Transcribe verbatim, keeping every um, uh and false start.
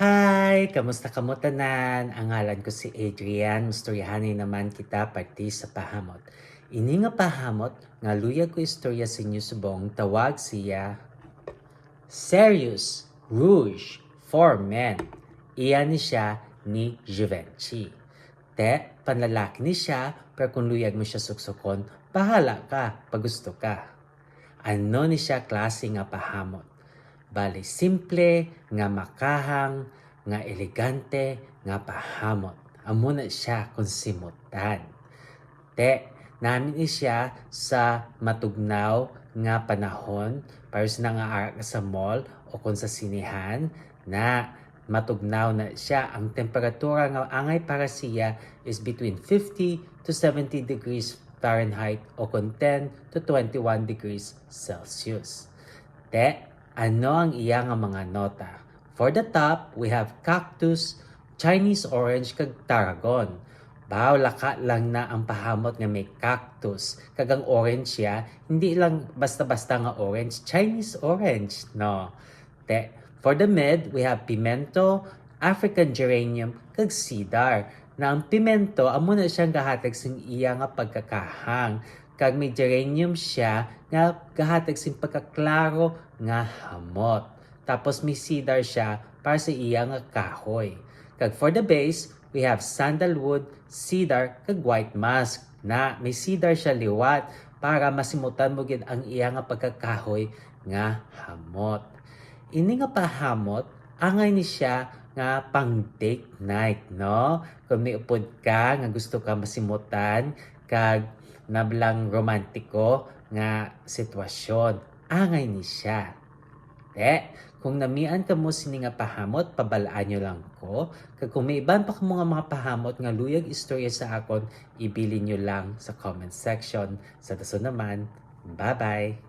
Hi! Kamusta kamo tanan? Ang ngalan ko si Adrian. Mustoryahanay naman kita parte sa pahamot. Ini nga pahamot nga luyag ko istorya sa inyo subong, tawag siya Serious Rouge for Men. Iya ni siya ni Givenchy. Te, panlalaki ni siya, pero kung luyag mo siya suksukon, bahala ka, pagusto ka. Ano ni siya klase nga pahamot? Bali, simple, nga makahang, nga elegante, nga pahamot. Amo na siya kung simutan. Te, nami ni siya sa matugnaw nga panahon, pares na nga ara ka sa mall o kung sa sinehan, na matugnaw na siya. Ang temperatura nga angay para siya is between fifty to seventy degrees Fahrenheit o kung ten to twenty-one degrees Celsius. Te, ano ang iya nga mga nota? For the top, we have cactus, Chinese orange, kag tarragon. Baw, laka lang na ang pahamot nga may cactus, kag ang orange siya, hindi lang basta-basta nga orange, Chinese orange, no? Te, for the mid, we have pimento, African geranium, kag cedar. Na ang pimento, amo na siyang gahatag sing iya nga pagkakahang. Kag may geranium siya nga gahatag sing pagkaklaro nga hamot. Tapos may cedar siya para sa iya nga kahoy. Kag for the base, we have sandalwood, cedar, kag white musk. Na may cedar siya liwat para masimutan mo gid ang iya nga pagkakahoy nga hamot. Ini nga pahamot, angay ni siya nga pang date night, no? Kung may upod ka nga gusto ka masimutan kag nablang romantiko nga sitwasyon, angay ni siya. Te, kung namian kamo sini nga pahamot, pabal-an nyo lang ko. Kag kung may iban pa kamo nga mga pahamot nga luyag istorya sa akon, ibilin nyo lang sa comment section. Sa dason naman, bye-bye!